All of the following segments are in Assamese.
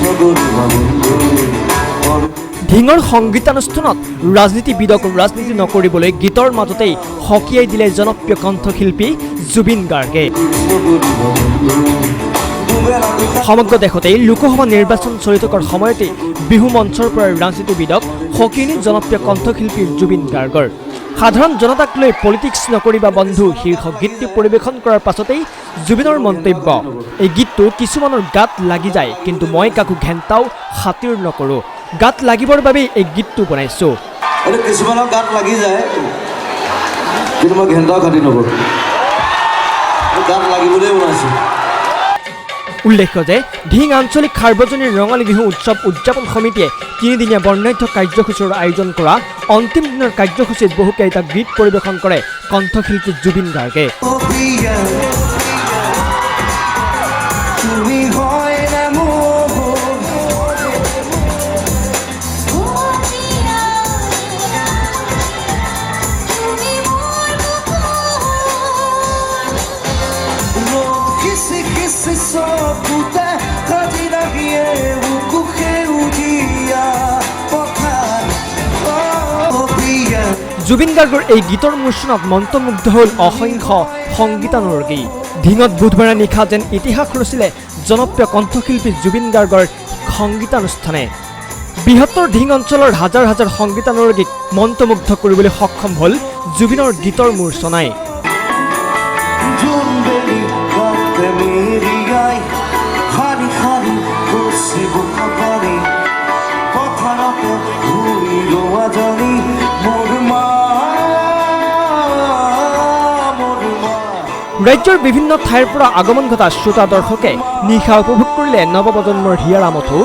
নকৰিবা বন্ধু। ঢিঙৰ সংগীতানুষ্ঠানত ৰাজনীতিবিদক ৰাজনীতি নকৰিবলৈ গীতৰ মাজতেই সকীয়াই দিলে জনপ্ৰিয় কণ্ঠশিল্পী জুবিন গাৰ্গে। নকৰিবা বন্ধু। সমগ্ৰ দেশতেই লোকসভা নিৰ্বাচন চলি থকাৰ সময়তেই বিহু মঞ্চৰ পৰা ৰাজনীতিবিদক সকীয়নি জনপ্ৰিয় কণ্ঠশিল্পী জুবিন গাৰ্গৰ। "সাধাৰণ জনতাক লৈ পলিটিক্স নকৰিবা বন্ধু" শীৰ্ষক গীতটি পৰিৱেশন কৰাৰ পাছতেই জুবিনৰ মন্তব্য, "এই গীতটো কিছুমানৰ গাত লাগি যায়, কিন্তু মই কাকো ঘেণ্টাও খাতিৰ নকৰোঁ। গাত লাগিবৰ বাবেই এই গীতটো বনাইছোঁ।" এইটো কিছুমানৰ গাত লাগি যায়, কিন্তু মই ঘেণ্টাও খাতিৰ নকৰোঁ। গাত লাগিবলৈ বনাইছোঁ। উল্লেখ্য যে ঢিং আঞ্চলিক সাৰ্বজনীন ৰঙালী বিহু উৎসৱ উদযাপন সমিতিয়ে তিনিদিনীয়া বৰ্ণাঢ্য কাৰ্যসূচীৰ আয়োজন কৰা অন্তিম দিনৰ কাৰ্যসূচীত বহুকেইটা গীত পৰিৱেশন কৰে কণ্ঠশিল্পী জুবিন গাৰ্গে। পিয়া, তুমি হয় না মোৰ? অ পিয়া, তুমি মোৰ বুকুৰ। খিচি খিচি চকুতে সাজি ৰাখিয়ে বুকু সেউজীয়া পথাৰ, অ পিয়া। জুবিন গাৰ্গৰ এই গীতৰ মূৰ্ছনাত মন্ত্ৰমুগ্ধ হ'ল অসংখ্য সংগীতানুৰাগী। ঢিঙত বুধবাৰে নিশা যেন ইতিহাস ৰচিলে জনপ্ৰিয় কণ্ঠশিল্পী জুবিন গাৰ্গৰ সংগীতানুষ্ঠানে। বৃহত্তৰ ঢিং অঞ্চলৰ হাজাৰ হাজাৰ সংগীতানুৰাগীক মন্ত্ৰমুগ্ধ কৰিবলৈ সক্ষম হ'ল জুবিনৰ গীতৰ মূৰ্ছনাই। জোনবেলি গাতে মেৰিয়াই শাৰী শাৰী গছে বোকা পানী, পথাৰতে ভূঁই ৰোৱাজনী মোৰ মা, মোৰ মা। ৰাজ্যৰ বিভিন্ন ঠাইৰ পৰা আগমন ঘটা শ্ৰোতা দৰ্শকে নিশা উপভোগ কৰিলে নৱপ্ৰজন্মৰ হিয়াৰ আমঠু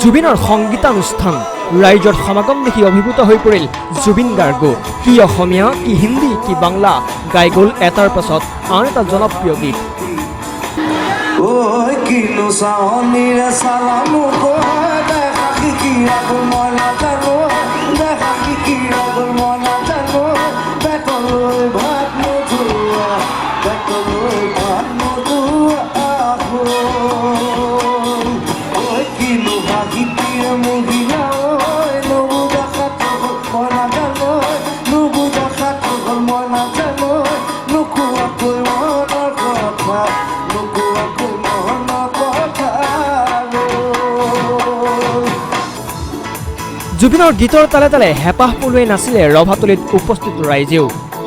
জুবিনৰ সংগীতানুষ্ঠান। ৰাইজৰ সমাগম দেখি অভিভূত হৈ পৰিল জুবিন গাৰ্গো। কি অসমীয়া, কি হিন্দী, কি বাংলা গাই গ'ল এটাৰ পাছত আন এটা জনপ্ৰিয় গীত। ঐ, কিনো চাৱনিৰে চালা মোক, দেখা শিকি গ'ল মই নাজানো, দেখা শিকি গ'ল মই নাজানো। পেটলৈ ভাত নোযোৱা, পেটলৈ ভাত নোযোৱা হ'ল। ঐ, কিনো হাঁহিটিয়ে মহিলা, ঐ, নুবুজা সাঁথৰ হ'ল মই নাজানো, নুবুজা সাঁথৰ হ'ল মই নাজানো। নোকোৱাকৈ মনৰ কথা, নোকোৱাকৈ মনৰ কথা ৰ'ল। জুবিনৰ গীতৰ তালে তালে হেঁপাহ পলুৱাই নাচিলে ৰভাতলিত উপস্থিত ৰাইজেও।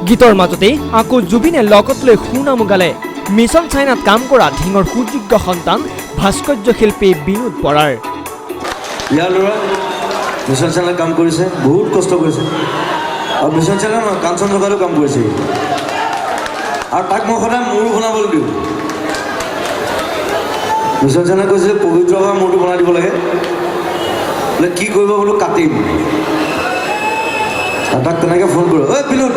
গীতৰ মাজতেই আকৌ জুবিনে লগত লৈ সুনামো গালে মিছন চাইনাত কাম কৰা ঢিঙৰ সুযোগ্য সন্তান ভাস্কৰ্য শিল্পী বিনোদ বৰাৰ। ইয়াৰ ল'ৰা মিছন চাইনাত কাম কৰিছে, বহুত কষ্ট কৰিছে। আৰু মিছন চাইনা নহয়, কাঞ্চনজংঘাতো কাম কৰিছে। আৰু তাক মই সদায় মূৰ বনাবলৈ দিওঁ। মিছন চাইনা কৈছে, পবিত্ৰ হোৱা মূৰটো বনাই দিব লাগে। বোলে, কি কৰিব? বোলো, কাটিম। আৰু তাক তেনেকৈ ফোন কৰোঁ, ঐ বিনোদ,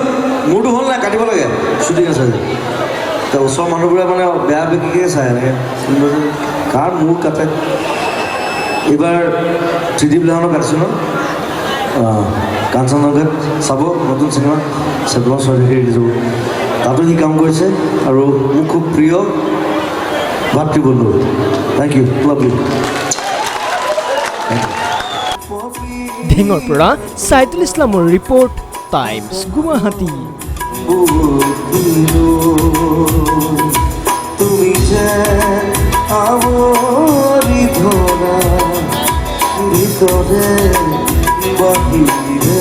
মূৰটো হ'ল নাই? কাটিব লাগে, শ্বুটিং আছে আজি। ত ওচৰৰ মানুহবোৰে মানে বেয়া বেকিকৈ চায় এনেকৈ, কাৰ মূৰ কাটে। এইবাৰ থ্ৰী ডি বিলাখনো কাটিছোঁ ন। অঁ, কাঞ্চনজংঘাত চাব, নতুন চিনেমা, ছেপ্টেম্বৰ 6 তাৰিখে ৰিলিজ হ'ব। তাতো সি কাম কৰিছে আৰু মোৰ খুব প্ৰিয় ভাতৃ বন্ধু। Thank you, love you. ঢিঙৰ পৰা চাইদুল ইছলামৰ ৰিপৰ্ট, টাইমছ গুৱাহাটী। তুমি যে আৱৰি ধৰা ভিতৰে বাহিৰে।